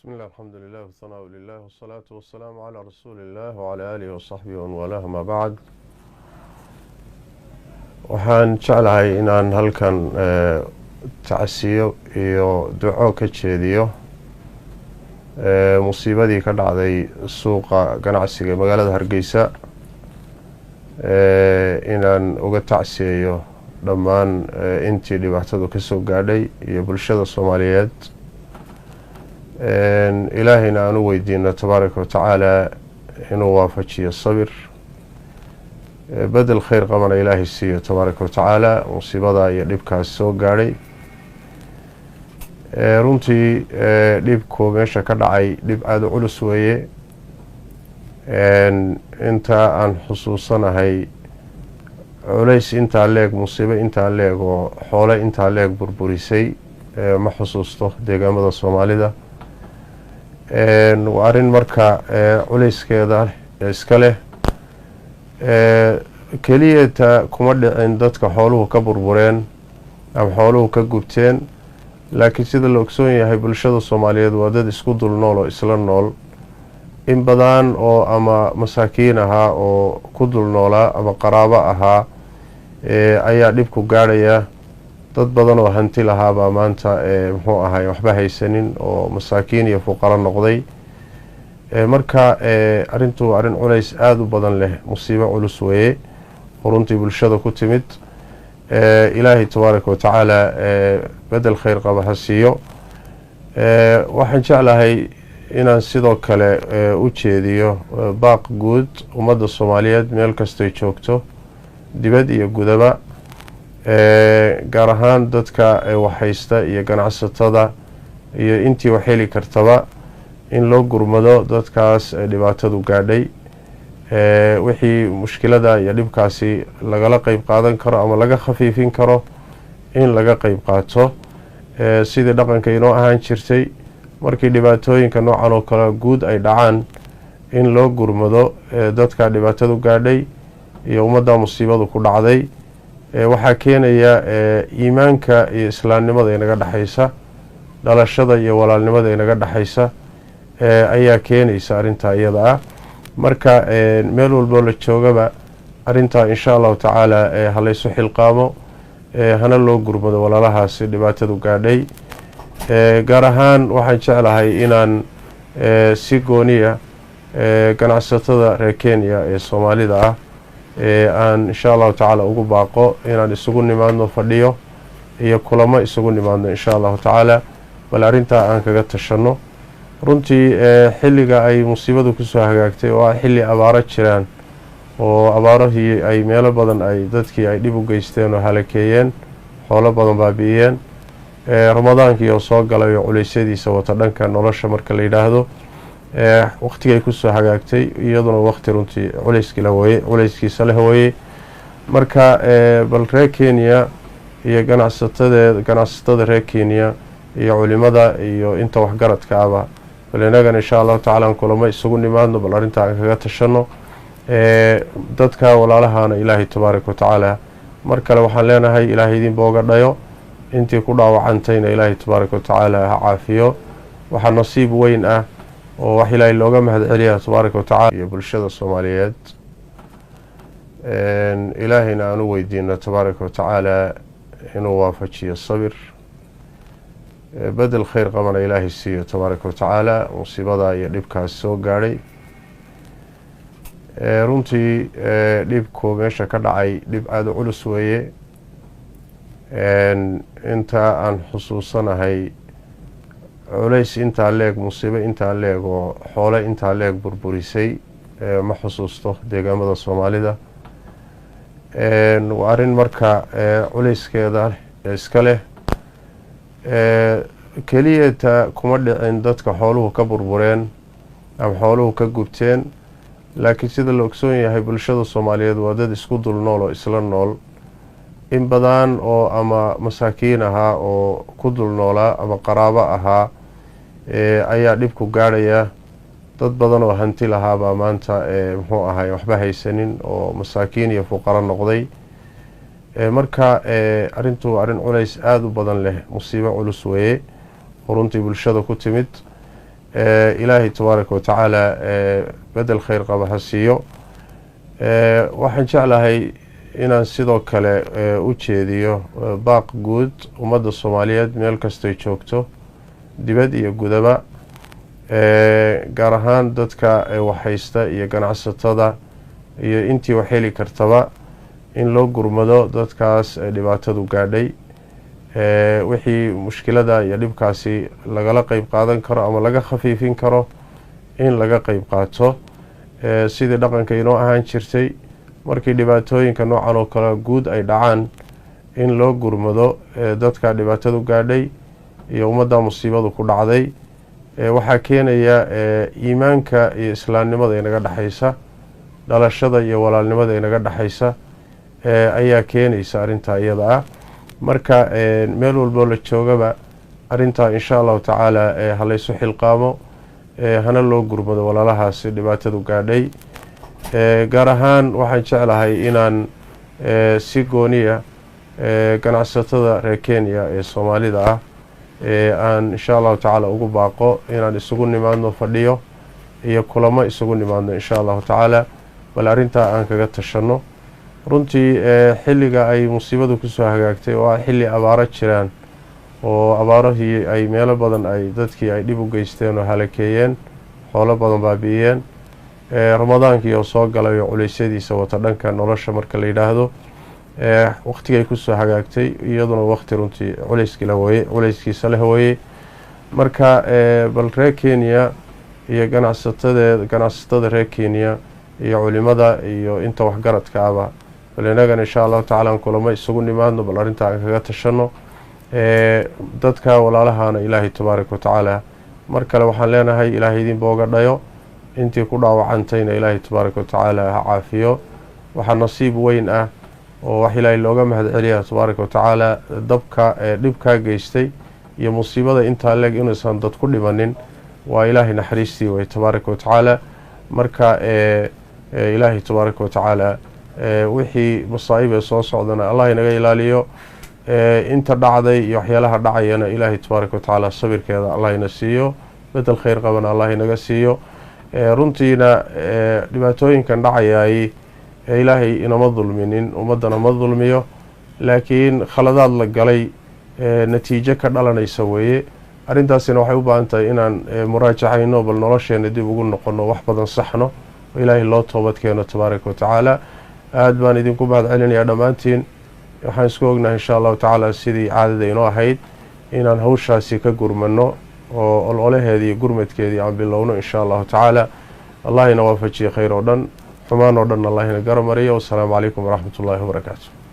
بسم الله، الحمد لله، والثناء لله، والصلاة والسلام على رسول الله وعلى آله وصحبه ومن والاه، ما بعد. Waxaan jeclahay inaan halkan tacsiyo iyo duco ka jeediyo musiibadii ka dhacday suuqa ganacsiga ee magaalada Hargeysa, inaan uga tacsiyeeyo dhammaan intii dhibaatadu kasoo gaadhay iyo bulshada Soomaaliyeed. Ilaahayna aan u weydiino tabaaraka wa tacaala inuu waafajiyo sabir, bedel kheyr qabana Ilaahay siiyo tabaaraka wa tacaala musiibada iyo dhibkaas soo gaadhay. Runtii dhibku meesha ka dhacay dhib aada u culus weeye. Inta aan xusuusanahay, culays intaa leeg, musiibo intaa leeg oo xoole intaa leeg burburisay ma xusuusto deegaamada Soomaalida. Waa arrin marka culayskeeda iska leh. Keliyata kuma dhicin dadka xooluhu ka burbureen ama xooluhu ka gubteen, laakiin sida la ogsoon yahay, bulshada Soomaaliyeed waa dad isku dul nool oo isla nool. In badan oo ama masaakiin ahaa oo ku dul noolaa ama qaraabo ahaa ayaa dhibku gaadhaya. Dad badan oo hanti lahaabaa maanta, muxuu ahay, waxba haysanin oo masaakiin iyo fuqaro noqday. Marka arrintu waa arrin culays aada u badan leh, musiibo culus weeye runtii bulshada ku timid. Ilaahay tabaaraka wa tacaala bedel kheyr qaba ha siiyo. Waxaan jeclahay inaan sidoo kale u jeediyo baaq guud ummadda Soomaaliyeed meel kastoy joogto, dibad iyo gudaba, gaar ahaan dadka waxhaysta iyo ganacsatada iyo intii wax heli kartaba, in loo gurmado dadkaas dhibaatadu gaadhay. Wixii mushkilada iyo dhibkaasi lagala qeyb qaadan karo ama laga khafiifin karo in laga qeyb qaato, sidii dhaqanka inoo ahaan jirtay markii dhibaatooyinka noocan oo kale guud ay dhacaan, in loo gurmado dadka dhibaatadu gaadhay iyo ummadda musiibadu ku dhacday. Waxaa keenaya iimaanka iyo islaamnimada inaga dhexaysa, dhalashada iyo walaalnimada inaga dhexaysa ayaa keenaysa arrintaa iyada ah. Marka meel walboo la joogaba, arrintaa insha Allahu tacaala halaysu xilqaamo, hana loo gurmado walaalahaasi dhibaatadu gaadhay. Gaar ahaan waxaan jeclahay inaan si gooniya ganacsatada reer Kenya ee Soomaalida ah aan insha Allahu tacaala ugu baaqo inaan isugu nimaadno fadhiyo iyo kulamo isugu nimaadno insha Allahu tacaala, bal arrintaa aan kaga tashano. Runtii xilliga ay musiibadu kusoo hagaagtay oo ah xilli abaaro jiraan, oo abaarahii ay meelo badan ay dadkii ay dhib u geysteen oo halakeeyeen, xoolo badan baabi'iyeen, Ramadaankii oo soo galay oo culeysyadiisa wata dhanka nolosha marka la yidhaahdo, waqtigay kusoo hagaagtay iyaduna waqti runtii culeyskila weye, culeyskiisa leh weye. Marka bal reer Kenya iyo ganacsatadee, ganacsatada reer Kenya iyo culimada iyo inta waxgaradka aba, bal inagana insha Allahu tacala aan kulamo isugu nimaadno, bal arrintaa aan kaga tashano dadka walaalahana. Ilaahay tabaaraka wa tacaala mar kale waxaan leenahay, Ilaahay idin booga dhayo, intii ku dhaawacantayna Ilaahay tabaaraka wa tacaala ha caafiyo. Waxaa nasiib weyn ah oo wax Ilaahay looga mahad celiya tabaaraka wa tacala iyo bulshada Soomaaliyeed. Ilaahayna aan u weydiino tabaaraka wa tacaala inuu waafajiyo sabir, bedel kheyr qabana Ilaahay siiyo tabaaraka wa tacaala musiibada iyo dhibkaas soo gaadhay. Runtii dhibku meesha ka dhacay dhib aada u culus weeye. Inta aan xusuusanahay, culays intaa leeg, musiibo intaa leeg oo xoole intaa leeg burburisay ma xusuusto deegaamada Soomaalida. Waa arrin marka culayskeeda iska leh. Keliyata kuma dhicin dadka xooluhu ka burbureen ama xooluhu ka gubteen, laakiin sida la ogsoon yahay, bulshada Soomaaliyeed waa dad isku dul nool oo isla nool. In badan oo ama masaakiin ahaa oo ku dul noolaa ama qaraabo ahaa ayaa dhibku gaadhaya. Dad badan oo hanti lahaabaa maanta, muxuu ahay, waxba haysanin oo masaakiin iyo fuqaro noqday. Marka arrintu waa arrin culays aada u badan leh, musiibo culus weeye runtii bulshada ku timid. Ilaahay tabaaraka watacaala bedel khayr qaba ha siiyo. Waxaan jeclahay inaan sidoo kale u jeediyo baaq guud ummadda Soomaaliyeed meel kastoy joogto, dibad iyo gudaba, gaar ahaan dadka waxhaysta iyo ganacsatada iyo intii wax heli kartaba, in loo gurmado dadkaas dhibaatadu gaadhay. Wixii mushkilada iyo dhibkaasi lagala qeyb qaadan karo ama laga khafiifin karo in laga qeyb qaato, sidii dhaqanka inoo ahaan jirtay markii dhibaatooyinka noocan oo kale guud ay dhacaan, in loo gurmado dadka dhibaatadu gaadhay iyo ummadda musiibadu ku dhacday. Waxaa keenaya iimaanka iyo islaamnimada inaga dhexaysa, dhalashada iyo walaalnimada inaga dhexaysa ayaa keenaysa arrintaa iyada ah. Marka meel walboo la joogaba arrintaa insha Allahu tacaala halaysu xilqaamo, hana loo gurmado walaalahaasi dhibaatadu gaadhay. Gaar ahaan waxaan jeclahay inaan si gooniya ganacsatada reer Kenya ee Soomaalida ah aan insha Allahu tacaala ugu baaqo inaan isugu nimaadno fadhiyo iyo kulamo isugu nimaadno insha Allahu tacaala, bal arrintaa aan kaga tashano. Runtii xilliga ay musiibadu kusoo hagaagtay oo ah xilli abaaro jiraan, oo abaarahii ay meelo badan ay dadkii ay dhib u geysteen oo halakeeyeen, xoolo badan baabi'iyeen, Ramadaankii oo soo galay oo culeysyadiisa wata dhanka nolosha marka la yidhaahdo, waqtigay kusoo hagaagtay iyaduna waqti runtii culeyskila weye, culeyskiisa leh weye. Marka bal reer Kenya iyo ganacsatadee, ganacsatada reer Kenya iyo culimada iyo inta waxgaradka aba, bal inagana insha Allahu tacala aan kulamo isugu nimaadno, bal arrintaa aan kaga tashano. Dadka walaalahana Ilaahay tabaaraka watacaala mar kale waxaan leenahay Ilaahay idin booga dhayo, intii ku dhaawacantayna Ilaahay tabaaraka watacaala ha caafiyo. Waxaa nasiib weyn ah oo wax Ilaahay looga mahad celiya tabaaraka watacaala dabka dhibkaa geystay iyo musiibada intaa leeg inuusan dad ku dhimanin, waa Ilaahay naxariistii wey tabaaraka watacaala. Marka Ilaahay tabaaraka watacaala wixii masaa'ib ee soo socdana Allah inaga ilaaliyo, inta dhacday iyo waxyaalaha dhacayana Ilaahay tabaaraka watacaala sabirkeeda Allah ina siiyo, bedel khayr qabana Allah inaga siiyo. Runtiina dhibaatooyinkan dhacayaay Ilaahay inama dulminin, ummaddana ma dulmiyo, laakiin khaladaad la galay natiijo ka dhalanaysa weeye. Arrintaasina waxay u baahan tahay inaan muraajacayno, bal nolosheena dib ugu noqono, wax badan saxno oo Ilaahay loo toobad keeno tabaaraka watacaala. Aada baan idinku mahad celinayaa dhammaantiin. Waxaan isku ognahay insha Allahu tacaala sidii caadada inoo ahayd inaan hawshaasi ka gurmano oo ololaheedii iyo gurmadkeedii aan bilowno insha Allahu tacaala. Allah ina waafajiye khayr oo dhan, xumaan oo dhan Allah ina garamariyo. Wasalaamu calaykum waraxmat ullahi wabarakaatu.